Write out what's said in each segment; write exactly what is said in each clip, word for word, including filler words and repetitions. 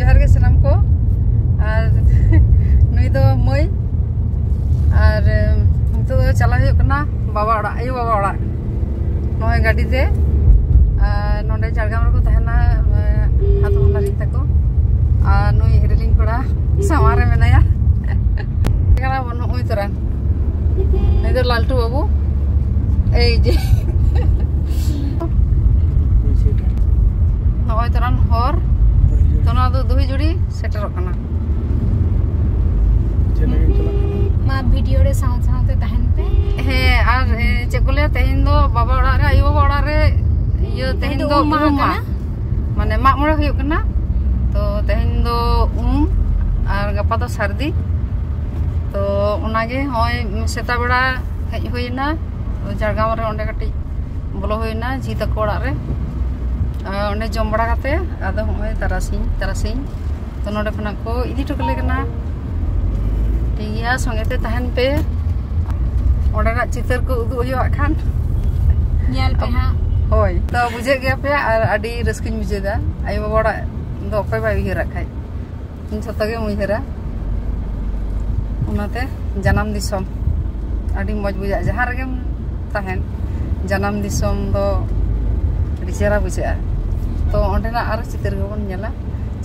ᱡᱚᱦᱟᱨ ᱜᱮ ᱥᱟᱱᱟᱢ ᱠᱚ᱾ ᱟᱨ ᱱᱩᱭ ᱫᱚ ᱢᱟᱹᱭ᱾ ᱟᱨ ᱱᱤᱛᱚᱜ ᱫᱚ ᱪᱟᱞᱟᱜ ᱦᱩᱭᱩᱜ ᱠᱟᱱᱟ ᱵᱟᱵᱟ ᱚᱲᱟᱜ, ᱟᱭᱳ ᱵᱟᱵᱟ ᱚᱲᱟᱜ᱾ ᱱᱚᱜᱼᱚᱭ ᱜᱟᱹᱰᱤ ᱛᱮ᱾ ᱟᱨ ᱱᱚᱰᱮ ᱡᱷᱟᱲᱜᱨᱟᱢ ᱨᱮᱠᱚ ᱛᱟᱦᱮᱱᱟ ᱦᱟᱛᱚᱢ ᱦᱚᱞᱟᱨᱤᱧ ᱛᱟᱠᱚ᱾ ᱟᱨ ᱱᱩᱭ ᱨᱮᱞᱤᱝ ᱠᱚᱲᱟ ᱥᱟᱢᱟᱝ ᱨᱮ ᱢᱮᱱᱟᱭᱟ᱾ ᱠᱟᱱᱟ ᱵᱚᱱ ᱱᱚᱜᱼᱚᱭ ᱛᱚᱨᱟᱱ᱾ ᱱᱩᱭ ᱫᱚ ᱞᱟᱞᱴᱩ ᱵᱟᱹᱵᱩ᱾ ᱮᱭ ᱡᱮ ᱱᱚᱜᱼᱚᱭ ᱛᱚᱨᱟᱱ ᱦᱚᱨ᱾ ᱛᱚ ᱱᱚᱣᱟ ᱫᱚ ᱫᱩᱦᱤᱡᱩᱲᱤ ᱥᱮᱴᱮᱨᱚᱜ ᱠᱟᱱᱟ᱾ ᱢᱟ ᱵᱷᱤᱰᱤᱭᱳ ᱨᱮ ᱥᱟᱶ ᱥᱟᱶᱛᱮ ᱛᱟᱦᱮᱱ ᱯᱮ᱾ ᱦᱮᱸ, ᱟᱨ ᱮ, ᱪᱮᱫ ᱠᱚ ᱞᱟᱹᱭᱟ, ᱛᱮᱦᱮᱧ ᱫᱚ ᱵᱟᱵᱟ ᱚᱲᱟᱜ ᱨᱮ, ᱟᱭᱳ ᱵᱟᱵᱟ ᱚᱲᱟᱜ ᱨᱮ ᱤᱭᱟᱹ, ᱛᱮᱦᱮᱧ ᱫᱚ ᱩᱢ ᱢᱟᱦᱟ ᱠᱟᱱᱟ᱾ ᱢᱟᱱᱮ ᱢᱟᱜ ᱢᱚᱬᱮ ᱦᱩᱭᱩᱜ ᱠᱟᱱᱟ᱾ ᱛᱚ ᱛᱮᱦᱮᱧ ᱫᱚ ᱩᱢ ᱟᱨ ᱜᱟᱯᱟ ᱫᱚ ᱥᱟᱹᱨᱫᱤ᱾ ᱛᱚ ᱚᱱᱟᱜᱮ ᱱᱚᱜᱼᱚᱭ ᱥᱮᱛᱟᱜ ᱵᱮᱲᱟ ᱦᱮᱡ ᱦᱩᱭᱱᱟ᱾ ᱛᱚ ᱡᱷᱟᱲᱜᱨᱟᱢ ᱨᱮ ᱚᱸᱰᱮ ᱠᱟᱹᱴᱤᱡ ᱵᱚᱞᱚ ᱦᱩᱭᱱᱟ ᱡᱷᱤ ᱛᱟᱠᱚ ᱚᱲᱟᱜ ᱨᱮ᱾ ᱟᱨ ᱚᱸᱰᱮ ᱡᱚᱢ ᱵᱟᱲᱟ ᱠᱟᱛᱮ ᱟᱫᱚ ᱱᱚᱜᱼᱚᱭ ᱛᱟᱨᱟᱥᱤᱧ, ᱛᱟᱨᱟᱥᱤᱧ ᱛᱚ ᱱᱚᱰᱮ ᱠᱷᱚᱱᱟᱜ ᱠᱚ ᱤᱫᱤ ᱦᱚᱴᱚ ᱠᱟᱞᱮ ᱠᱟᱱᱟ᱾ ᱴᱷᱤᱠ ᱜᱮᱭᱟ, ᱥᱚᱸᱜᱮ ᱛᱮ ᱛᱟᱦᱮᱱ ᱯᱮ᱾ ᱚᱸᱰᱮᱱᱟᱜ ᱪᱤᱛᱟᱹᱨ ᱠᱚ ᱩᱫᱩᱜ ᱦᱩᱭᱩᱜᱼᱟ ᱠᱷᱟᱱ᱾ ᱧᱮᱞ ᱯᱮ ᱦᱟᱸᱜ᱾ ᱦᱳᱭ, ᱛᱚ ᱵᱩᱡᱷᱟᱹᱜ ᱜᱮᱭᱟ ᱯᱮ, ᱟᱨ ᱟᱹᱰᱤ ᱨᱟᱹᱥᱠᱟᱹᱧ ᱵᱩᱡᱷᱟᱹᱣᱫᱟ᱾ ᱟᱭᱳ ᱵᱟᱵᱟ ᱚᱲᱟᱜ ᱫᱚ ᱚᱠᱚᱭ ᱵᱟᱭ ᱩᱭᱦᱟᱹᱨᱟ ᱠᱷᱟᱡ? ᱤᱧ ᱡᱷᱚᱛᱚ ᱜᱮᱢ ᱩᱭᱦᱟᱹᱨᱟ᱾ ᱚᱱᱟᱛᱮ ᱡᱟᱱᱟᱢ ᱫᱤᱥᱚᱢ ᱟᱹᱰᱤ ᱢᱚᱡᱽ ᱵᱩᱡᱷᱟᱹᱜᱼᱟ, ᱡᱟᱦᱟᱸ ᱨᱮᱜᱮᱢ ᱛᱟᱦᱮᱱ᱾ ᱡᱟᱱᱟᱢ ᱫᱤᱥᱚᱢ ᱫᱚ ᱟᱹᱰᱤ ᱪᱮᱦᱨᱟ ᱵᱩᱡᱷᱟᱹᱜᱼᱟ᱾ ᱛᱚ ᱚᱸᱰᱮᱱᱟᱜ ᱟᱨᱚ ᱪᱤᱛᱟᱹᱨ ᱜᱮᱵᱚᱱ ᱧᱮᱞᱟ᱾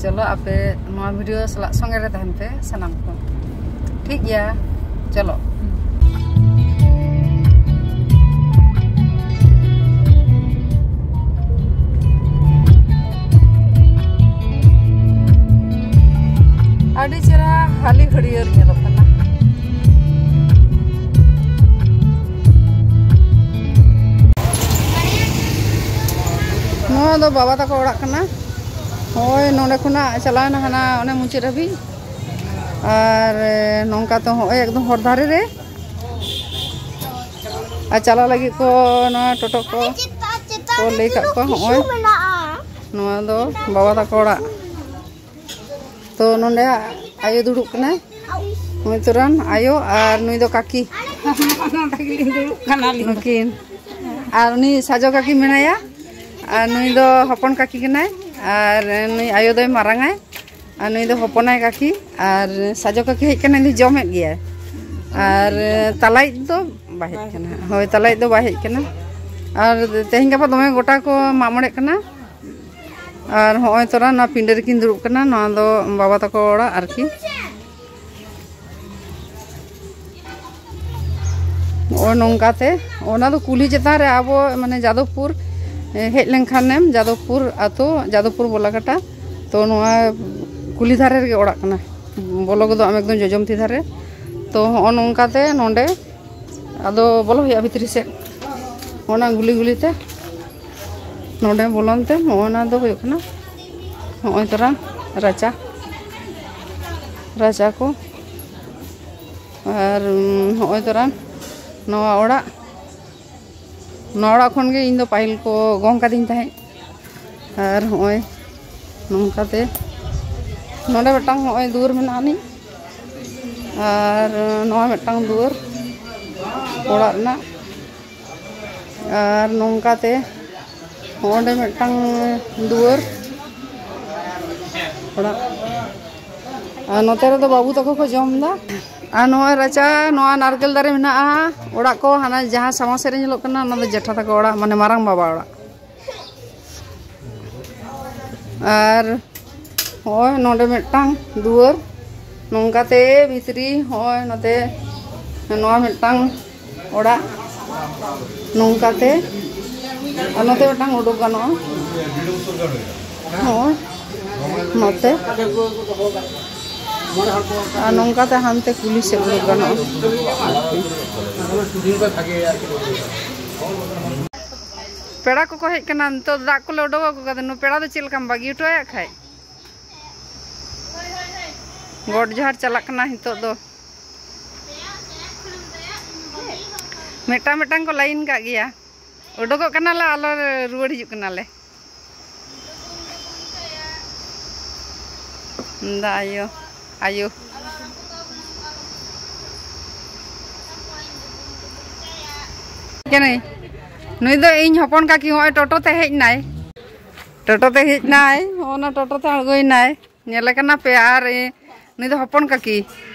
ᱪᱚᱞᱚ ᱟᱯᱮ ᱱᱚᱣᱟ ᱵᱷᱤᱰᱤᱭᱳ ᱥᱟᱞᱟᱜ ᱥᱚᱸᱜᱮ ᱨᱮ ᱛᱟᱦᱮᱱ ᱯᱮ ᱥᱟᱱᱟᱢ ᱠᱚ᱾ ᱴᱷᱤᱠ ᱜᱮᱭᱟ, ᱪᱚᱞᱚ᱾ ᱟᱹᱰᱤ ᱪᱮᱦᱨᱟ ᱦᱟᱹᱞᱤ ᱦᱟᱹᱨᱭᱟᱹᱲ ᱧᱮᱞᱚᱜ ᱠᱟᱱᱟ᱾ ᱱᱚᱣᱟ ᱫᱚ ᱵᱟᱵᱟ ᱛᱟᱠᱚ ᱚᱲᱟᱜ ᱠᱟᱱᱟ᱾ ᱦᱳᱭ, ᱱᱚᱸᱰᱮ ᱠᱷᱚᱱᱟᱜ ᱪᱟᱞᱟᱣ ᱮᱱᱟ ᱦᱟᱱᱟ ᱚᱱᱮ ᱢᱩᱪᱟᱹᱫ ᱦᱟᱹᱵᱤᱡ᱾ ᱟᱨ ᱮ, ᱱᱚᱝᱠᱟ ᱛᱚ ᱦᱚᱸᱜᱼᱚᱭ ᱮᱠᱫᱚᱢ ᱦᱚᱨ ᱫᱷᱟᱨᱮ ᱨᱮ᱾ ᱟᱨ ᱪᱟᱞᱟᱣ ᱞᱟᱹᱜᱤᱫ ᱠᱚ ᱱᱚᱣᱟ ᱴᱳᱴᱳ ᱠᱚ ᱠᱚ ᱞᱟᱹᱭ ᱠᱟᱜ ᱠᱚᱣᱟ᱾ ᱦᱚᱸᱜᱼᱚᱭ ᱱᱚᱣᱟ ᱫᱚ ᱵᱟᱵᱟ ᱛᱟᱠᱚ ᱚᱲᱟᱜ᱾ ᱛᱚ ᱱᱚᱸᱰᱮ ᱟᱭᱳ ᱫᱩᱲᱩᱵ ᱠᱟᱱᱟᱭ᱾ ᱱᱩᱭ ᱛᱚᱨᱟᱱ ᱟᱭᱳ ᱟᱨ ᱱᱩᱭ ᱫᱚ ᱠᱟᱹᱠᱤ᱾ ᱱᱚᱰᱮ ᱜᱮᱞᱤᱧ ᱫᱩᱲᱩᱵ ᱠᱟᱱᱟᱞᱤᱧ᱾ ᱱᱩᱠᱤᱱ᱾ ᱟᱨ ᱩᱱᱤ ᱥᱟᱡᱚ ᱠᱟᱹᱠᱤ ᱢᱮᱱᱟᱭᱟ᱾ ᱟᱨ ᱱᱩᱭ ᱫᱚ ᱦᱚᱯᱚᱱ ᱠᱟᱹᱠᱤ ᱠᱟᱱᱟᱭ᱾ ᱟᱨ ᱱᱩᱭ ᱟᱭᱳ ᱫᱚᱭ ᱢᱟᱨᱟᱝ ᱟᱭ᱾ ᱟᱨ ᱱᱩᱭ ᱫᱚ ᱦᱚᱯᱚᱱᱟᱭ ᱠᱟᱹᱠᱤ, ᱟᱨ ᱥᱟᱡᱚ ᱠᱟᱹᱠᱤ ᱦᱮᱡ ᱠᱟᱱᱟ, ᱩᱱᱤ ᱫᱚ ᱡᱚᱢᱮᱫ ᱜᱮᱭᱟᱭ᱾ ᱟᱨ ᱛᱟᱞᱟᱭᱤᱡ ᱫᱚ ᱵᱟᱭ ᱦᱮᱡ ᱠᱟᱱᱟ᱾ ᱦᱳᱭ, ᱛᱟᱞᱟᱭᱤᱡ ᱫᱚ ᱵᱟᱭ ᱦᱮᱡ ᱠᱟᱱᱟ᱾ ᱟᱨ ᱛᱮᱦᱮᱧ ᱜᱟᱯᱟ ᱫᱚᱢᱮ ᱜᱚᱴᱟ ᱠᱚ ᱢᱟᱜ ᱢᱚᱬᱮᱜ ᱠᱟᱱᱟ᱾ ᱟᱨ ᱦᱚᱸᱜᱼᱚᱭ ᱛᱚᱨᱟ ᱱᱚᱣᱟ ᱯᱤᱸᱰᱟᱹ ᱨᱮᱠᱤᱱ ᱫᱩᱲᱩᱵ ᱠᱟᱱᱟ, ᱱᱚᱣᱟ ᱫᱚ ᱵᱟᱵᱟ ᱛᱟᱠᱚ ᱚᱲᱟᱜ ᱟᱨᱠᱤ᱾ ᱱᱚᱜᱼᱚᱭ ᱱᱚᱝᱠᱟᱛᱮ, ᱚᱱᱟ ᱫᱚ ᱠᱩᱞᱦᱤ ᱪᱮᱛᱟᱱ ᱨᱮ ᱟᱵᱚ ᱢᱟᱱᱮ ᱡᱟᱫᱚᱵᱽᱯᱩᱨ, ᱮ, ᱦᱮᱡ ᱞᱮᱱᱠᱷᱟᱱᱮᱢ ᱡᱟᱫᱚᱵᱽᱯᱩᱨ ᱟᱛᱳ, ᱡᱟᱫᱚᱵᱽᱯᱩᱨ ᱵᱚᱞᱟᱠᱟᱴᱟ, ᱛᱚ ᱱᱚᱣᱟ ᱠᱩᱞᱦᱤ ᱫᱷᱟᱨᱮ ᱨᱮᱜᱮ ᱚᱲᱟᱜ ᱠᱟᱱᱟ᱾ ᱵᱚᱞᱚ ᱜᱚᱫᱚᱜ ᱟᱢ ᱮᱠᱫᱚᱢ ᱡᱚᱡᱚᱢ ᱛᱤ ᱫᱷᱟᱨᱮ᱾ ᱛᱚ ᱦᱚᱸᱜᱼᱚ ᱱᱚᱝᱠᱟᱛᱮ ᱱᱚᱰᱮ ᱟᱫᱚ ᱵᱚᱞᱚ ᱦᱩᱭᱩᱜᱼᱟ ᱵᱷᱤᱛᱨᱤ ᱥᱮᱫ, ᱚᱱᱟ ᱜᱩᱞᱤ ᱜᱩᱞᱤᱛᱮ᱾ ᱱᱚᱰᱮ ᱵᱚᱞᱚᱱ ᱛᱮ ᱱᱚᱜᱼᱚ ᱱᱟ ᱫᱚ ᱦᱩᱭᱩᱜ ᱠᱟᱱᱟ ᱱᱚᱜᱼᱚᱭ ᱛᱚᱨᱟ ᱨᱟᱪᱟ, ᱨᱟᱪᱟ ᱠᱚ᱾ ᱟᱨ ᱱᱚᱜᱼᱚᱭ ᱛᱚᱨᱟ ᱱᱚᱣᱟ ᱚᱲᱟᱜ, ᱱᱚᱣᱟ ᱚᱲᱟᱜ ᱠᱷᱚᱱ ᱜᱮ ᱤᱧ ᱫᱚ ᱯᱟᱹᱦᱤᱞ ᱠᱚ ᱜᱚᱝ ᱠᱟᱹᱫᱤᱧ ᱛᱟᱦᱮᱸᱫ᱾ ᱟᱨ ᱱᱚᱜᱼᱚᱭ ᱱᱚᱝᱠᱟᱛᱮ ᱱᱚᱰᱮ ᱢᱤᱫᱴᱟᱝ ᱱᱚᱜᱼᱚᱭ ᱫᱩᱣᱟᱹᱨ ᱢᱮᱱᱟᱜ ᱟᱹᱱᱤᱡ, ᱟᱨ ᱱᱚᱣᱟ ᱢᱤᱫᱴᱟᱝ ᱫᱩᱣᱟᱹᱨ ᱚᱲᱟᱜ ᱨᱮᱱᱟᱜ᱾ ᱟᱨ ᱱᱚᱝᱠᱟᱛᱮ ᱚᱸᱰᱮ ᱢᱤᱫᱴᱟᱝ ᱫᱩᱣᱟᱹᱨ ᱚᱲᱟᱜ᱾ ᱟᱨ ᱱᱚᱛᱮ ᱨᱮᱫᱚ ᱵᱟᱹᱵᱩ ᱛᱟᱠᱚ ᱠᱚ ᱡᱚᱢ ᱮᱫᱟ᱾ ᱟᱨ ᱱᱚᱣᱟ ᱨᱟᱪᱟ, ᱱᱚᱣᱟ ᱱᱟᱨᱠᱮᱞ ᱫᱟᱨᱮ ᱢᱮᱱᱟᱜᱼᱟ᱾ ᱚᱲᱟᱜ ᱠᱚ ᱦᱟᱱᱟ ᱡᱟᱦᱟᱸ ᱥᱟᱢᱟᱝ ᱥᱮᱫ ᱨᱮ ᱧᱮᱞᱚᱜ ᱠᱟᱱᱟ, ᱚᱱᱟ ᱫᱚ ᱡᱮᱴᱷᱟ ᱛᱟᱠᱚ ᱚᱲᱟᱜ, ᱢᱟᱱᱮ ᱢᱟᱨᱟᱝ ᱵᱟᱵᱟ ᱚᱲᱟᱜ᱾ ᱟᱨ ᱦᱚᱸᱜᱼᱚᱭ ᱱᱚᱰᱮ ᱢᱤᱫᱴᱟᱝ ᱫᱩᱣᱟᱹᱨ, ᱱᱚᱝᱠᱟᱛᱮ ᱵᱷᱤᱛᱨᱤ, ᱦᱚᱸᱜᱼᱚᱭ ᱱᱚᱛᱮ ᱱᱚᱣᱟ ᱢᱤᱫᱴᱟᱝ ᱚᱲᱟᱜ, ᱱᱚᱝᱠᱟᱛᱮ, ᱟᱨ ᱱᱚᱛᱮ ᱢᱤᱫᱴᱟᱝ ᱩᱰᱩᱠ ᱜᱟᱱᱚᱜᱼᱟ᱾ ᱦᱚᱸᱜᱼᱚᱭ ᱱᱚᱛᱮ, ᱟᱨ ᱱᱚᱝᱠᱟᱛᱮ ᱦᱟᱱᱛᱮ ᱠᱩᱞᱦᱤ ᱥᱮᱫ ᱩᱰᱩᱠ ᱜᱟᱱᱚᱜᱼᱟ᱾ ᱯᱮᱲᱟ ᱠᱚᱠᱚ ᱦᱮᱡ ᱠᱟᱱᱟ, ᱱᱤᱛᱚᱜ ᱫᱟᱜ ᱠᱚᱞᱮ ᱩᱰᱩᱠ ᱟᱠᱚ ᱠᱟᱫᱟ᱾ ᱱᱩ ᱯᱮᱲᱟ ᱫᱚ ᱪᱮᱫ ᱞᱮᱠᱟᱢ ᱵᱟᱹᱜᱤ ᱦᱚᱴᱚ ᱟᱭᱟ ᱠᱷᱟᱡ? ᱜᱚᱰ ᱡᱚᱦᱟᱨ ᱪᱟᱞᱟᱜ ᱠᱟᱱᱟ ᱱᱤᱛᱚᱜ ᱫᱚ᱾ ᱢᱤᱫᱴᱟᱝ ᱢᱤᱫᱴᱟᱝ ᱠᱚ ᱞᱟᱭᱤᱱ ᱠᱟᱜ ᱜᱮᱭᱟ᱾ ᱩᱰᱩᱠᱚᱜ ᱠᱟᱱᱟᱞᱮ, ᱟᱞᱚ ᱨᱩᱣᱟᱹᱲ ᱦᱤᱡᱩᱜ ᱠᱟᱱᱟᱞᱮ᱾ ᱫᱟ ᱟᱭᱳ, ᱟᱭᱳ᱾ ᱠᱟᱹᱱᱟᱹᱧ᱾ ᱱᱩᱭ ᱫᱚ ᱤᱧ ᱦᱚᱯᱚᱱ ᱠᱟᱹᱠᱤ, ᱦᱚᱸᱜᱼᱚᱭ ᱴᱳᱴᱳ ᱛᱮ ᱦᱮᱡ ᱱᱟᱭ᱾ ᱴᱳᱴᱳ ᱛᱮ ᱦᱮᱡ ᱱᱟᱭ, ᱚᱱᱟ ᱴᱳᱴᱳ ᱛᱮ ᱟᱬᱜᱚᱭ ᱱᱟᱭ᱾ ᱧᱮᱞᱮ ᱠᱟᱱᱟ ᱯᱮ, ᱟᱨ ᱮ, ᱱᱩᱭ ᱫᱚ ᱦᱚᱯᱚᱱ ᱠᱟᱹᱠᱤ᱾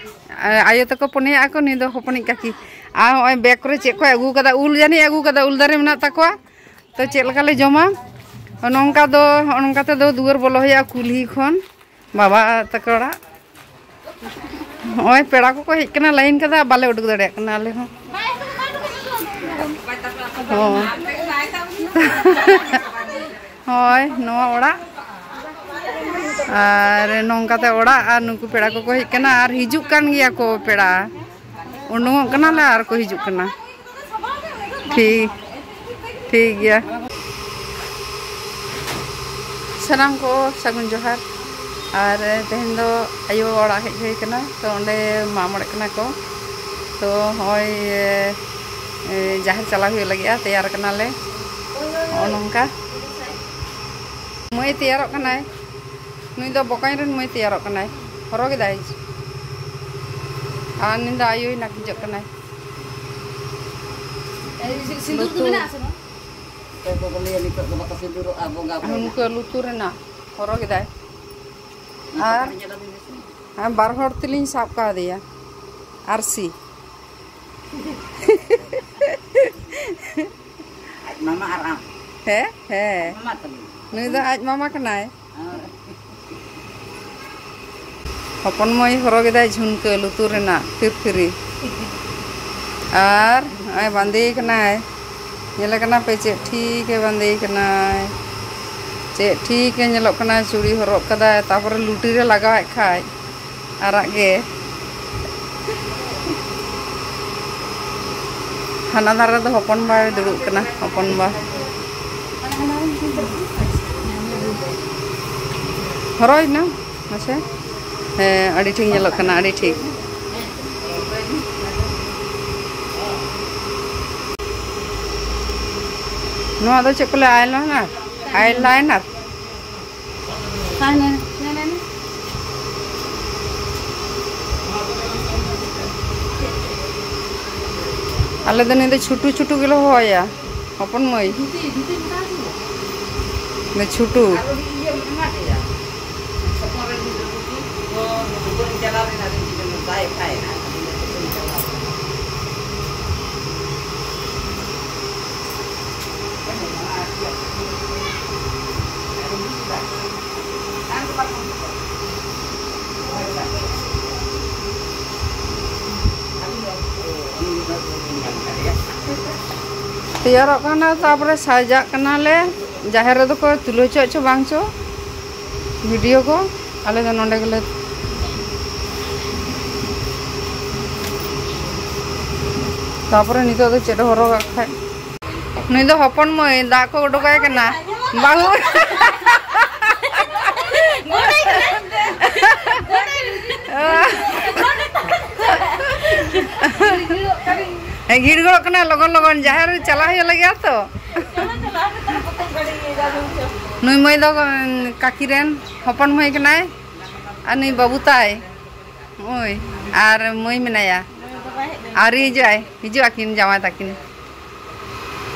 ᱟ-, ᱟᱭᱳ ᱛᱟᱠᱚ ᱯᱩᱱᱭᱟᱹᱜ ᱟᱠᱚ, ᱱᱩᱭ ᱫᱚ ᱦᱚᱯᱚᱱᱤᱡ ᱠᱟᱹᱠᱤ᱾ ᱟᱨ ᱦᱚᱸᱜᱼᱚᱭ ᱵᱮᱜᱽ ᱠᱚᱨᱮ ᱪᱮᱫ ᱠᱚᱭ ᱟᱹᱜᱩ ᱠᱟᱫᱟ, ᱩᱞ ᱡᱟᱹᱱᱤᱡ ᱟᱹᱜᱩ ᱠᱟᱫᱟ, ᱩᱞ ᱫᱟᱨᱮ ᱢᱮᱱᱟᱜ ᱛᱟᱠᱚᱣᱟ᱾ ᱛᱚ ᱪᱮᱫ ᱞᱮᱠᱟ ᱞᱮ ᱡᱚᱢᱟ? ᱱᱚᱝᱠᱟ ᱫᱚ, ᱱᱚᱝᱠᱟ ᱛᱮᱫᱚ ᱫᱩᱣᱟᱹᱨ ᱵᱚᱞᱚ ᱦᱩᱭᱩᱜᱼᱟ ᱠᱩᱞᱦᱤ ᱠᱷᱚᱱ ᱵᱟᱵᱟ ᱛᱟᱠᱚ ᱚᱲᱟᱜ᱾ ᱱᱚᱜᱼᱚᱭ ᱯᱮᱲᱟ ᱠᱚᱠᱚ ᱦᱮᱡ ᱠᱟᱱᱟ, ᱞᱟᱭᱤᱱ ᱠᱟᱫᱟ, ᱵᱟᱞᱮ ᱩᱰᱩᱠ ᱫᱟᱲᱮᱭᱟᱜ ᱠᱟᱱᱟ ᱟᱞᱮ ᱦᱚᱸ᱾ ᱦᱚᱸ᱾ ᱦᱳᱭ, ᱱᱚᱣᱟ ᱚᱲᱟᱜ᱾ ᱟᱨ ᱱᱚᱝᱠᱟᱛᱮ ᱚᱲᱟᱜ, ᱟᱨ ᱱᱩᱠᱩ ᱯᱮᱲᱟ ᱠᱚᱠᱚ ᱦᱮᱡ ᱠᱟᱱᱟ, ᱟᱨ ᱦᱤᱡᱩᱜ ᱠᱟᱱ ᱜᱮᱭᱟ ᱠᱚ ᱯᱮᱲᱟ᱾ ᱩᱰᱩᱝᱚᱜ ᱠᱟᱱᱟᱞᱮ ᱟᱨ ᱠᱚ ᱦᱤᱡᱩᱜ ᱠᱟᱱᱟ᱾ ᱴᱷᱤᱠ, ᱴᱷᱤᱠ ᱜᱮᱭᱟ᱾ ᱥᱟᱱᱟᱢ ᱠᱚ ᱥᱟᱹᱜᱩᱱ ᱡᱚᱦᱟᱨ᱾ ᱟᱨ ᱛᱮᱦᱮᱧ ᱫᱚ ᱟᱭᱳ ᱚᱲᱟᱜ ᱦᱮᱡ ᱦᱩᱭ ᱠᱟᱱᱟ, ᱛᱚ ᱚᱸᱰᱮ ᱢᱟᱜ ᱢᱚᱬᱮᱜ ᱠᱟᱱᱟ ᱠᱚ᱾ ᱛᱚ ᱦᱚᱸᱜᱼᱚᱭ, ᱮ, ᱮ, ᱡᱟᱦᱮᱨ ᱪᱟᱞᱟᱣ ᱦᱩᱭᱩᱜ ᱞᱟᱹᱜᱤᱫᱼᱟ, ᱛᱮᱭᱟᱨ ᱠᱟᱱᱟᱞᱮ ᱱᱚᱜᱼᱚ ᱱᱚᱝᱠᱟ᱾ ᱢᱟᱹᱭ ᱛᱮᱭᱟᱨᱚᱜ ᱠᱟᱱᱟᱭ, ᱱᱩᱭ ᱫᱚ ᱵᱚᱠᱚᱧ ᱨᱮᱱ ᱢᱟᱹᱭ ᱛᱮᱭᱟᱨᱚᱜ ᱠᱟᱱᱟᱭ, ᱦᱚᱨᱚᱜ ᱮᱫᱟᱭ᱾ ᱟᱨ ᱱᱩᱭ ᱫᱚ ᱟᱭᱳᱭ ᱱᱟᱹᱠᱤᱡᱚᱜ ᱠᱟᱱᱟᱭ᱾ ᱥᱤᱸᱫᱩᱨ ᱫᱚ ᱞᱩᱛᱩᱨ᱾ ᱢᱮᱱᱟᱜᱼᱟ ᱥᱮ ᱵᱟᱝ? ᱚᱠᱚᱭ ᱠᱚᱠᱚ ᱞᱟᱹᱭᱟ ᱱᱤᱛᱚᱜ ᱫᱚ ᱵᱟᱠᱚ ᱥᱤᱸᱫᱩᱨᱚᱜᱼᱟ ᱵᱚᱸᱜᱟ ᱟᱨ ᱠᱚ᱾ ᱱᱩᱠᱩ ᱞᱩᱛᱩᱨ ᱨᱮᱱᱟᱜ ᱦᱚᱨᱚᱜ ᱮᱫᱟᱭ᱾ ᱱᱤᱛᱚᱜ ᱟᱨ ᱠᱟᱹᱴᱤᱡ ᱧᱮᱞ ᱟᱹᱜᱩᱭ ᱢᱮᱥᱮ᱾ ᱟᱨ ᱵᱟᱨ ᱦᱚᱲ ᱛᱮᱞᱤᱧ ᱥᱟᱵ ᱠᱟᱣᱫᱮᱭᱟ ᱟᱨᱥᱤ᱾ ᱟᱡ ᱢᱟᱢᱟ ᱟᱨ ᱟᱢ᱾ ᱦᱮᱸ, ᱦᱮᱸ᱾ ᱢᱟᱢᱟ ᱛᱟᱹᱞᱤᱧ᱾ ᱱᱩᱭ ᱫᱚ ᱟᱡ ᱢᱟᱢᱟ ᱠᱟᱱᱟᱭ᱾ ᱟᱨ ᱦᱚᱯᱚᱱ ᱢᱟᱹᱭ ᱦᱚᱨᱚᱜ ᱮᱫᱟᱭ ᱡᱷᱩᱱᱠᱟᱹ ᱞᱩᱛᱩᱨ ᱨᱮᱱᱟᱜ ᱯᱷᱤᱨ ᱯᱷᱤᱨᱤ᱾ ᱟᱨ ᱱᱚᱜᱼᱚᱭ ᱵᱟᱸᱫᱮ ᱠᱟᱱᱟᱭ᱾ ᱧᱮᱞᱮ ᱠᱟᱱᱟ ᱯᱮ ᱪᱮᱫ ᱴᱷᱤᱠ ᱮ ᱵᱟᱸᱫᱮ ᱠᱟᱱᱟᱭ᱾ ᱪᱮᱫ ᱴᱷᱤᱠ ᱮ ᱧᱮᱞᱚᱜ ᱠᱟᱱᱟ, ᱪᱩᱲᱤ ᱦᱚᱨᱚᱜ ᱠᱟᱫᱟᱭ, ᱛᱟᱯᱚᱨᱮ ᱞᱩᱴᱤ ᱨᱮ ᱞᱟᱜᱟᱣᱮᱫ ᱠᱷᱟᱡ ᱟᱨᱟᱜ ᱜᱮ᱾ ᱦᱟᱱᱟ ᱫᱷᱟᱨᱮ ᱨᱮᱫᱚ ᱦᱚᱯᱚᱱ ᱵᱟᱭ ᱫᱩᱲᱩᱵ ᱠᱟᱱᱟ, ᱦᱚᱯᱚᱱ ᱵᱟ᱾ ᱦᱚᱨᱚᱭ ᱱᱟ ᱢᱟᱥᱮ᱾ ᱦᱮᱸ, ᱟᱹᱰᱤ ᱴᱷᱤᱠ ᱧᱮᱞᱚᱜ ᱠᱟᱱᱟ, ᱟᱹᱰᱤ ᱴᱷᱤᱠ᱾ ᱱᱚᱣᱟ ᱫᱚ ᱪᱮᱫ ᱠᱚ ᱞᱟᱹᱭᱟ? ᱟᱭᱞᱟᱭᱱᱟᱨ? ᱟᱭᱞᱟᱭᱱᱟᱨ? ᱟᱞᱮ ᱫᱚ ᱱᱩᱭ ᱫᱚ ᱪᱷᱩᱴᱩ ᱪᱷᱩᱴᱩ ᱜᱮᱞᱮ ᱦᱚᱦᱚᱭᱟ, ᱦᱚᱯᱚᱱ ᱢᱟᱹᱭ᱾ ᱫᱚ ᱪᱷᱩᱴᱩ᱾ ᱪᱟᱞᱟᱣ ᱞᱮᱱᱟ ᱫᱤᱫᱤ ᱫᱚ ᱵᱟᱭ ᱛᱟᱦᱮᱱᱟ᱾ ᱛᱮᱭᱟᱨᱚᱜ ᱠᱟᱱᱟ, ᱛᱟᱨᱯᱚᱨᱮ ᱥᱟᱡᱟᱜ ᱠᱟᱱᱟᱞᱮ᱾ ᱡᱟᱦᱮᱨ ᱨᱮᱫᱚ ᱠᱚ ᱛᱩᱞᱟᱹᱣ ᱦᱚᱪᱚ ᱪᱚ ᱵᱟᱝ ᱪᱚ ᱵᱷᱤᱰᱤᱭᱳ ᱠᱚ, ᱟᱞᱮ ᱫᱚ ᱱᱚᱸᱰᱮ ᱜᱮᱞᱮ᱾ ᱛᱟᱨᱯᱚᱨᱮ ᱱᱤᱛᱚᱜ ᱫᱚ ᱪᱮᱫ ᱦᱚᱨᱚᱜᱟᱜ ᱠᱷᱟᱡ? ᱱᱩᱭ ᱫᱚ ᱦᱚᱯᱚᱱ ᱢᱟᱹᱭ, ᱫᱟᱜ ᱠᱚ ᱩᱰᱩᱠᱟᱭ ᱠᱟᱱᱟ᱾ ᱵᱟᱹᱦᱩ᱾ ᱦᱮᱸ, ᱜᱷᱤᱲ ᱜᱚᱫᱚᱜ ᱠᱟᱱᱟ ᱞᱚᱜᱚᱱ ᱞᱚᱜᱚᱱ, ᱡᱟᱦᱮᱨ ᱪᱟᱞᱟᱜ ᱦᱩᱭᱩᱜ ᱞᱟᱹᱜᱤᱫ ᱛᱚ᱾ ᱱᱩᱭ ᱢᱟᱹᱭ ᱫᱚ, ᱩᱸ, ᱠᱟᱹᱠᱤ ᱨᱮᱱ ᱦᱚᱯᱚᱱ ᱢᱟᱹᱭ ᱠᱟᱱᱟᱭ, ᱟᱨ ᱱᱩᱭ ᱵᱟᱹᱵᱩ ᱛᱟᱭ᱾ ᱳᱭ, ᱟᱨ ᱢᱟᱹᱭ ᱢᱮᱱᱟᱭᱟ᱾ ᱟᱹᱣᱨᱤ ᱦᱤᱡᱩᱜᱼᱟᱭ, ᱦᱤᱡᱩᱜ ᱟᱹᱠᱤᱱ ᱡᱟᱶᱟᱭ ᱛᱟᱹᱠᱤᱱ᱾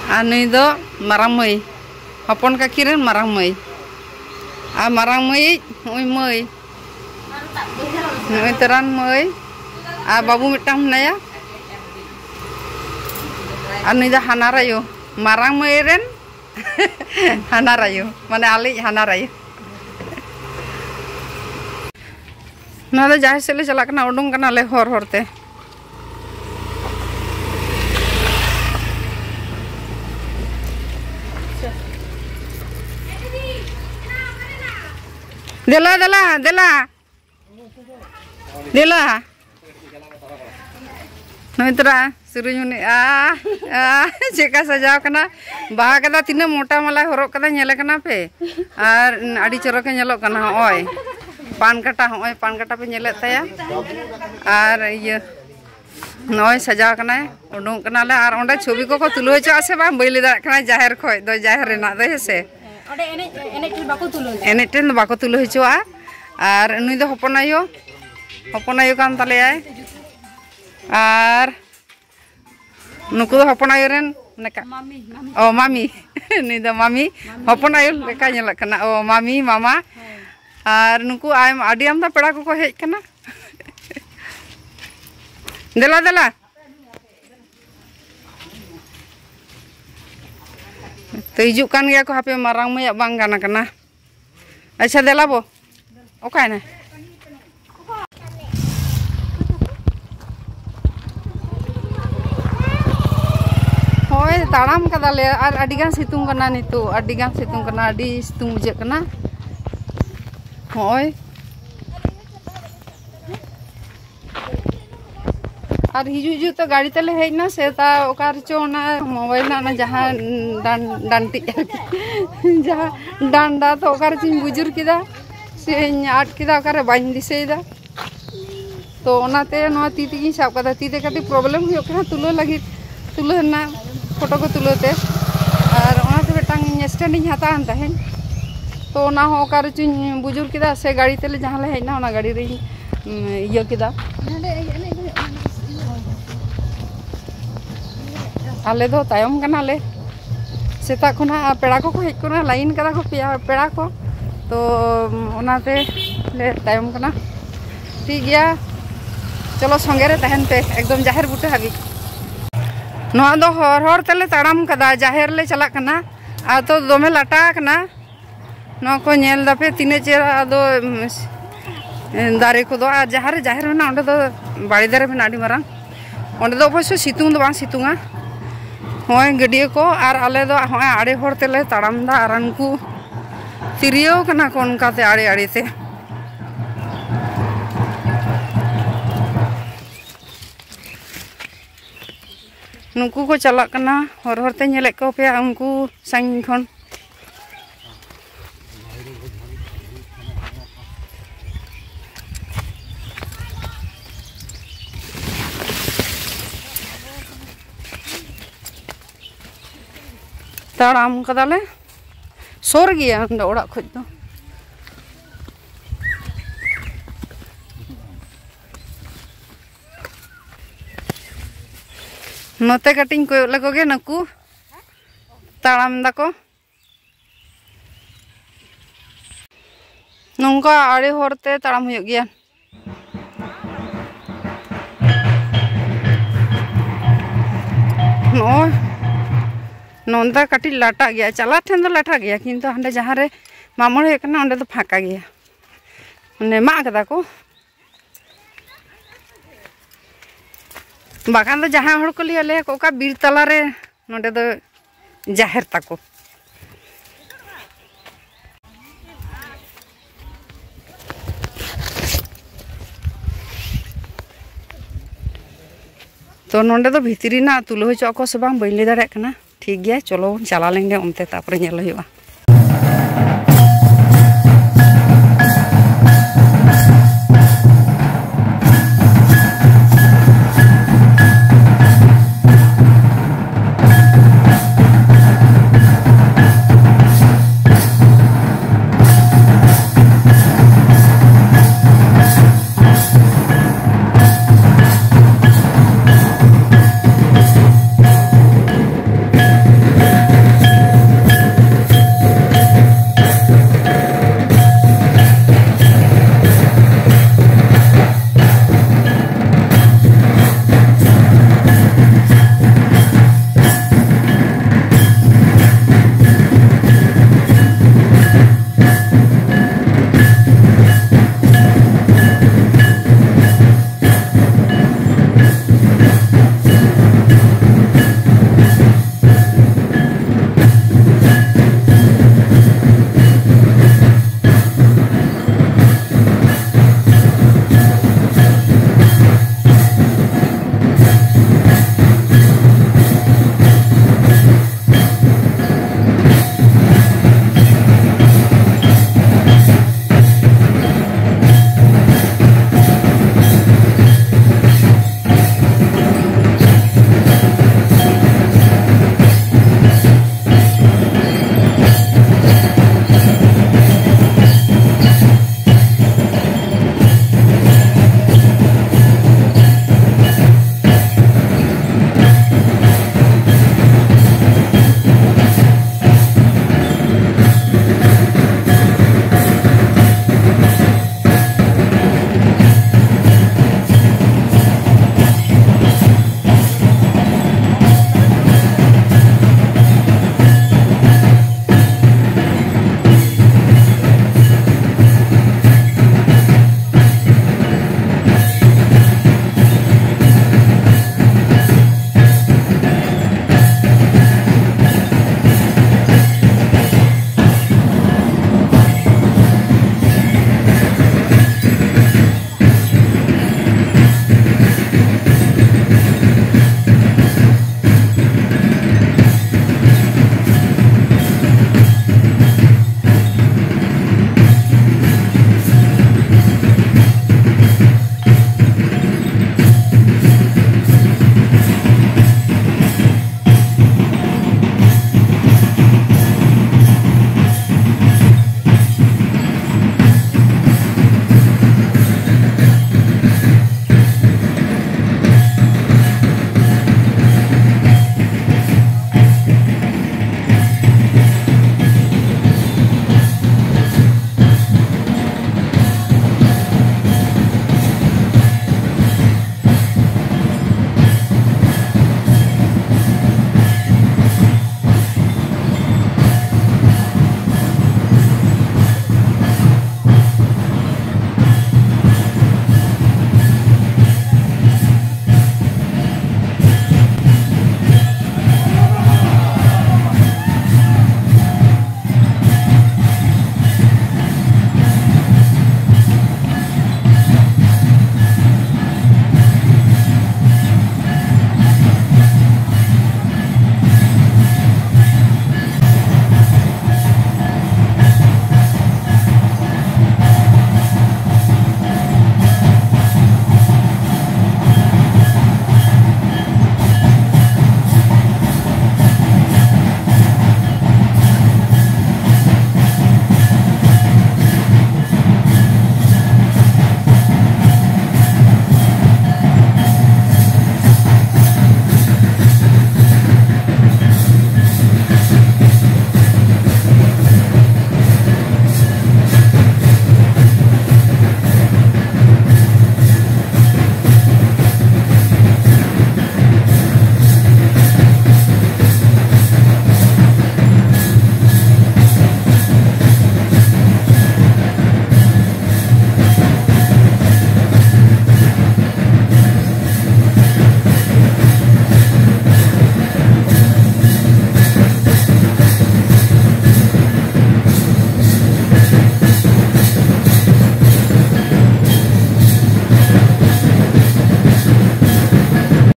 ᱟᱨ ᱱᱩᱭ ᱫᱚ ᱢᱟᱨᱟᱝ ᱢᱟᱹᱭ, ᱦᱚᱯᱚᱱ ᱠᱟᱹᱠᱤ ᱨᱮᱱ ᱢᱟᱨᱟᱝ ᱢᱟᱹᱭ᱾ ᱟᱨ ᱢᱟᱨᱟᱝ ᱢᱟᱹᱭᱤᱡ ᱱᱩᱭ ᱢᱟᱹᱭ, ᱱᱩᱭ ᱛᱟᱨᱟᱱ ᱢᱟᱹᱭ, ᱟᱨ ᱵᱟᱹᱵᱩ ᱢᱤᱫᱴᱟᱝ ᱢᱮᱱᱟᱭᱟ᱾ ᱟᱨ ᱱᱩᱭ ᱫᱚ ᱦᱟᱱᱟᱨ ᱟᱭᱳ, ᱢᱟᱨᱟᱝ ᱢᱟᱹᱭ ᱨᱮᱱ ᱦᱟᱱᱟᱨ ᱟᱭᱳ, ᱢᱟᱱᱮ ᱟᱞᱮᱭᱤᱡ ᱦᱟᱱᱟᱨ ᱟᱭᱳ᱾ ᱱᱚᱣᱟ ᱫᱚ ᱡᱟᱦᱮᱨ ᱥᱮᱫ ᱞᱮ ᱪᱟᱞᱟᱜ ᱠᱟᱱᱟ, ᱩᱰᱩᱝ ᱠᱟᱱᱟᱞᱮ ᱦᱚᱨ ᱦᱚᱨ ᱛᱮ᱾ ᱫᱮᱞᱟ, ᱫᱮᱞᱟ, ᱫᱮᱞᱟ᱾ ᱫᱮᱞᱟ᱾ ᱱᱩᱭ ᱛᱚᱨᱟ ᱥᱩᱨᱩᱡᱽ ᱢᱩᱱᱤ, ᱟ, ᱟ, ᱪᱮᱫ ᱞᱮᱠᱟ ᱥᱟᱡᱟᱣ ᱠᱟᱱᱟ᱾ ᱵᱟᱦᱟ ᱠᱟᱫᱟ, ᱛᱤᱱᱟᱹᱜ ᱢᱚᱴᱟ ᱢᱟᱞᱟᱭ ᱦᱚᱨᱚᱜ ᱠᱟᱫᱟ, ᱧᱮᱞᱮ ᱠᱟᱱᱟ ᱯᱮ? ᱟᱨ ᱟᱹᱰᱤ ᱪᱚᱨᱚᱠᱮ ᱧᱮᱞᱚᱜ ᱠᱟᱱᱟ᱾ ᱦᱚᱸᱜᱼᱚᱭ ᱯᱟᱱ ᱠᱟᱴᱟ, ᱦᱚᱸᱜᱼᱚᱭ ᱯᱟᱱ ᱠᱟᱴᱟ ᱯᱮ ᱧᱮᱞᱮᱫ ᱛᱟᱭᱟ᱾ ᱟᱨ ᱤᱭᱟᱹ, ᱱᱚᱜᱼᱚᱭ ᱥᱟᱡᱟᱣ ᱠᱟᱱᱟᱭ, ᱩᱰᱩᱝ ᱠᱟᱱᱟᱞᱮ᱾ ᱟᱨ ᱚᱸᱰᱮ ᱪᱷᱚᱵᱤ ᱠᱚᱠᱚ ᱛᱩᱞᱟᱹᱣ ᱦᱚᱪᱚᱜᱼᱟ ᱥᱮ ᱵᱟᱝ, ᱵᱟᱹᱧ ᱞᱟᱹᱭ ᱫᱟᱲᱮᱭᱟᱜ ᱠᱟᱱᱟ, ᱡᱟᱦᱮᱨ ᱠᱷᱚᱡ ᱫᱚ, ᱡᱟᱦᱮᱨ ᱨᱮᱱᱟᱜ ᱫᱚ, ᱦᱮᱸ ᱥᱮ᱾ ᱚᱸᱰᱮ ᱮᱱᱮᱡ, ᱮᱱᱮᱡ ᱴᱷᱮᱱ ᱵᱟᱠᱚ ᱛᱩᱞᱟᱹᱣ ᱦᱚᱪᱚᱣᱟᱜᱼᱟ᱾ ᱮᱱᱮᱡ ᱴᱷᱮᱱ ᱫᱚ ᱵᱟᱠᱚ ᱛᱩᱞᱟᱹᱣ ᱦᱚᱪᱚᱣᱟᱜᱼᱟ᱾ ᱟᱨ ᱱᱩᱭ ᱫᱚ ᱦᱚᱯᱚᱱ ᱟᱭᱳ, ᱦᱚᱯᱚᱱ ᱟᱭᱳ ᱠᱟᱱ ᱛᱟᱞᱮᱭᱟᱭ᱾ ᱟᱨ ᱱᱩᱠᱩ ᱫᱚ ᱦᱚᱯᱚᱱ ᱟᱭᱳ ᱨᱮᱱ ᱞᱮᱠᱟ᱾ ᱢᱟᱢᱤ, ᱢᱟᱢᱤ᱾ ᱚ, ᱢᱟᱢᱤ᱾ ᱱᱩᱭ ᱫᱚ ᱢᱟᱢᱤ, ᱢᱟᱢᱤ, ᱦᱚᱯᱚᱱ ᱟᱭᱳ ᱢᱟᱢᱟ᱾ ᱞᱮᱠᱟ ᱧᱮᱞᱚᱜ ᱠᱟᱱᱟ᱾ ᱚ, ᱢᱟᱢᱤ, ᱢᱟᱢᱟ᱾ ᱦᱳᱭ᱾ ᱟᱨ ᱱᱩᱠᱩ ᱟᱭᱢᱟ, ᱟᱹᱰᱤ ᱟᱢᱫᱟ ᱯᱮᱲᱟ ᱠᱚᱠᱚ ᱦᱮᱡ ᱠᱟᱱᱟ᱾ ᱫᱮᱞᱟ, ᱫᱮᱞᱟ᱾ ᱛᱚ, ᱦᱤᱡᱩᱜ ᱠᱟᱱ ᱜᱮᱭᱟ ᱠᱚ, ᱦᱟᱯᱮ, ᱢᱟᱨᱟᱝ ᱢᱟᱹᱭᱟᱜ ᱵᱟᱝ ᱜᱟᱱ ᱟᱠᱟᱱᱟ᱾ ᱟᱪᱪᱷᱟ, ᱫᱮᱞᱟ ᱵᱚ᱾ ᱚᱠᱟᱭᱮᱱᱟᱭ? ᱦᱳᱭ, ᱛᱟᱲᱟᱢ ᱠᱟᱫᱟᱞᱮ᱾ ᱟᱨ ᱟᱹᱰᱤ ᱜᱟᱱ ᱥᱤᱛᱩᱝ ᱠᱟᱱᱟ ᱱᱤᱛᱚᱜ, ᱟᱹᱰᱤ ᱜᱟᱱ ᱥᱤᱛᱩᱝ ᱠᱟᱱᱟ, ᱟᱹᱰᱤ ᱥᱤᱛᱩᱝ ᱵᱩᱡᱷᱟᱹᱜ ᱠᱟᱱᱟ᱾ ᱦᱳᱭ᱾ ᱟᱨ ᱦᱤᱡᱩᱜ, ᱦᱤᱡᱩᱜ ᱛᱚ ᱜᱟᱹᱰᱤ ᱛᱮᱞᱮ ᱦᱮᱡ ᱮᱱᱟ, ᱥᱮ ᱛᱟ ᱚᱠᱟ ᱨᱮᱪᱚ ᱚᱱᱟ ᱢᱳᱵᱟᱭᱤᱞ ᱨᱮᱱᱟᱜ ᱚᱱᱟ ᱡᱟᱦᱟᱸ ᱰᱟᱱ-, ᱰᱟᱱᱴᱤᱡ ᱟᱨᱠᱤ, ᱡᱟᱦᱟᱸ ᱰᱟᱱᱰᱟ ᱛᱚ ᱚᱠᱟ ᱨᱮᱪᱚᱧ ᱵᱩᱡᱩᱨ ᱠᱮᱫᱟ, ᱥᱮᱧ ᱟᱫ ᱠᱮᱫᱟ, ᱚᱠᱟᱨᱮ ᱵᱟᱹᱧ ᱫᱤᱥᱟᱹᱭᱮᱫᱟ᱾ ᱛᱚ ᱚᱱᱟᱛᱮ ᱱᱚᱣᱟ ᱛᱤ ᱛᱮᱜᱮᱧ ᱥᱟᱵ ᱠᱟᱫᱟ, ᱛᱤ ᱛᱮ ᱠᱟᱹᱴᱤᱡ ᱯᱨᱚᱵᱞᱮᱢ ᱦᱩᱭᱩᱜ ᱠᱟᱱᱟ ᱛᱩᱞᱟᱹᱣ ᱞᱟᱹᱜᱤᱫ, ᱛᱩᱞᱟᱹᱣ ᱨᱮᱱᱟᱜ, ᱯᱷᱳᱴᱳ ᱠᱚ ᱛᱩᱞᱟᱹᱣ ᱛᱮ᱾ ᱟᱨ ᱚᱱᱟᱛᱮ ᱢᱤᱫᱴᱟᱝ ᱥᱴᱮᱱᱰ ᱤᱧ ᱦᱟᱛᱟᱣ ᱟᱱ ᱛᱟᱦᱮᱸᱫ, ᱛᱚ ᱚᱱᱟ ᱦᱚᱸ ᱚᱠᱟ ᱨᱮᱪᱚᱧ ᱵᱩᱡᱩᱨ ᱠᱮᱫᱟ, ᱥᱮ ᱜᱟᱹᱰᱤ ᱛᱮᱞᱮ ᱡᱟᱦᱟᱸ ᱞᱮ ᱦᱮᱡ ᱮᱱᱟ, ᱚᱱᱟ ᱜᱟᱹᱰᱤ ᱨᱮᱧ, ᱩᱢ, ᱤᱭᱟᱹ ᱠᱮᱫᱟ᱾ ᱟᱞᱮ ᱫᱚ ᱛᱟᱭᱚᱢ ᱠᱟᱱᱟᱞᱮ᱾ ᱥᱮᱛᱟᱜ ᱠᱷᱚᱱᱟᱜ ᱯᱮᱲᱟ ᱠᱚᱠᱚ ᱦᱮᱡ ᱠᱟᱱᱟ, ᱞᱟᱭᱤᱱ ᱠᱟᱫᱟ ᱠᱚ ᱯᱮᱭᱟ ᱯᱮᱲᱟ ᱠᱚ, ᱛᱚ ᱚᱱᱟᱛᱮ ᱞᱮ ᱛᱟᱭᱚᱢ ᱠᱟᱱᱟ᱾ ᱴᱷᱤᱠ ᱜᱮᱭᱟ, ᱪᱚᱞᱚ ᱥᱚᱸᱜᱮ ᱨᱮ ᱛᱟᱦᱮᱱ ᱯᱮ ᱮᱠᱫᱚᱢ ᱡᱟᱦᱮᱨ ᱵᱩᱴᱟᱹ ᱦᱟᱹᱵᱤᱡ᱾ ᱱᱚᱣᱟ ᱫᱚ ᱦᱚᱨ ᱦᱚᱨ ᱛᱮᱞᱮ ᱛᱟᱲᱟᱢ ᱠᱟᱫᱟ, ᱡᱟᱦᱮᱨ ᱞᱮ ᱪᱟᱞᱟᱜ ᱠᱟᱱᱟ᱾ ᱟᱨ ᱛᱚ ᱫᱚᱢᱮ ᱞᱟᱴᱟ ᱟᱠᱟᱱᱟ᱾ ᱱᱚᱣᱟ ᱠᱚ ᱧᱮᱞ ᱫᱟᱯᱮ ᱛᱤᱱᱟᱹᱜ ᱪᱮᱦᱨᱟ ᱟᱫᱚ, ᱩᱢ, ᱫᱟᱨᱮ ᱠᱚᱫᱚ, ᱟᱨ ᱡᱟᱦᱟᱸ ᱨᱮ ᱡᱟᱦᱮᱨ ᱢᱮᱱᱟᱜᱼᱟ ᱚᱸᱰᱮ ᱫᱚ ᱵᱟᱲᱮ ᱫᱟᱨᱮ ᱢᱮᱱᱟᱜᱼᱟ ᱟᱹᱰᱤ ᱢᱟᱨᱟᱝ᱾ ᱚᱸᱰᱮ ᱫᱚ ᱚᱵᱚᱥᱥᱳᱭ ᱥᱤᱛᱩᱝ ᱫᱚ ᱵᱟᱝ ᱥᱤᱛᱩᱝᱟ᱾ ᱦᱚᱸᱜᱼᱚᱭ ᱜᱟᱹᱰᱭᱟᱹ ᱠᱚ, ᱟᱨ ᱟᱞᱮ ᱫᱚ ᱦᱚᱸᱜᱼᱚᱭ ᱟᱲᱮ ᱦᱚᱨ ᱛᱮᱞᱮ ᱛᱟᱲᱟᱢ ᱫᱟ, ᱟᱨ ᱩᱱᱠᱩ ᱛᱤᱨᱭᱟᱹᱣ ᱠᱟᱱᱟ ᱠᱚ ᱚᱱᱠᱟᱛᱮ ᱟᱲᱮ ᱟᱲᱮ ᱛᱮ᱾ ᱱᱩᱠᱩ ᱠᱚ ᱪᱟᱞᱟᱜ ᱠᱟᱱᱟ, ᱦᱚᱨ ᱦᱚᱨ ᱛᱮ ᱧᱮᱞᱮᱫ ᱠᱚ ᱯᱮᱭᱟ ᱩᱱᱠᱩ ᱥᱟᱺᱜᱤᱧ ᱠᱷᱚᱱ᱾ ᱛᱟᱲᱟᱢ ᱠᱟᱫᱟᱞᱮ, ᱥᱩᱨ ᱜᱮᱭᱟ ᱱᱚᱰᱮ ᱚᱲᱟᱜ ᱠᱷᱚᱡ ᱫᱚ᱾ ᱱᱚᱛᱮ ᱠᱟᱹᱴᱤᱡ ᱤᱧ ᱠᱚᱭᱚᱜ ᱞᱮᱠᱚ ᱜᱮ, ᱱᱩᱠᱩ ᱛᱟᱲᱟᱢ ᱫᱟᱠᱚ᱾ ᱱᱚᱝᱠᱟ ᱟᱲᱮ ᱦᱚᱨ ᱛᱮ ᱛᱟᱲᱟᱢ ᱦᱩᱭᱩᱜ ᱜᱮᱭᱟ᱾ ᱱᱚᱜᱼᱚᱭ ᱱᱚᱱᱫᱟ ᱠᱟᱹᱴᱤᱡ ᱞᱟᱴᱟ ᱜᱮᱭᱟ, ᱪᱟᱞᱟᱜ ᱴᱷᱮᱱ ᱫᱚ ᱞᱟᱴᱟ ᱜᱮᱭᱟ, ᱠᱤᱱᱛᱩ ᱦᱟᱸᱰᱮ ᱡᱟᱦᱟᱸ ᱨᱮ ᱢᱟᱜ ᱢᱚᱬᱮ ᱦᱩᱭᱩᱜ ᱠᱟᱱᱟ, ᱚᱸᱰᱮ ᱫᱚ ᱯᱷᱟᱸᱠᱟ ᱜᱮᱭᱟ, ᱢᱟᱱᱮ ᱢᱟᱜ ᱠᱟᱫᱟ ᱠᱚ᱾ ᱵᱟᱠᱷᱟᱱ ᱫᱚ ᱡᱟᱦᱟᱸ ᱦᱚᱲ ᱠᱚ ᱞᱟᱹᱭᱟ, ᱞᱟᱹᱭᱟ ᱠᱚ, "ᱚᱠᱟ ᱵᱤᱨ ᱛᱟᱞᱟᱨᱮ ᱱᱚᱰᱮ ᱫᱚ ᱡᱟᱦᱮᱨ ᱛᱟᱠᱚ?" ᱛᱚ ᱱᱚᱰᱮ ᱫᱚ ᱵᱷᱤᱛᱨᱤ ᱨᱮᱱᱟᱜ ᱛᱩᱞᱟᱹᱣ ᱦᱚᱪᱚᱜ ᱟᱠᱚ ᱥᱮ ᱵᱟᱝ, ᱵᱟᱹᱧ ᱞᱟᱹᱭ ᱫᱟᱲᱮᱭᱟᱜ ᱠᱟᱱᱟ᱾ ᱴᱷᱤᱠ ᱜᱮᱭᱟ, ᱪᱚᱞᱚ ᱵᱚᱱ ᱪᱟᱞᱟᱣ ᱞᱮᱱ ᱜᱮ ᱚᱱᱛᱮ, ᱛᱟᱨᱯᱚᱨᱮ ᱧᱮᱞ ᱦᱩᱭᱩᱜᱼᱟ᱾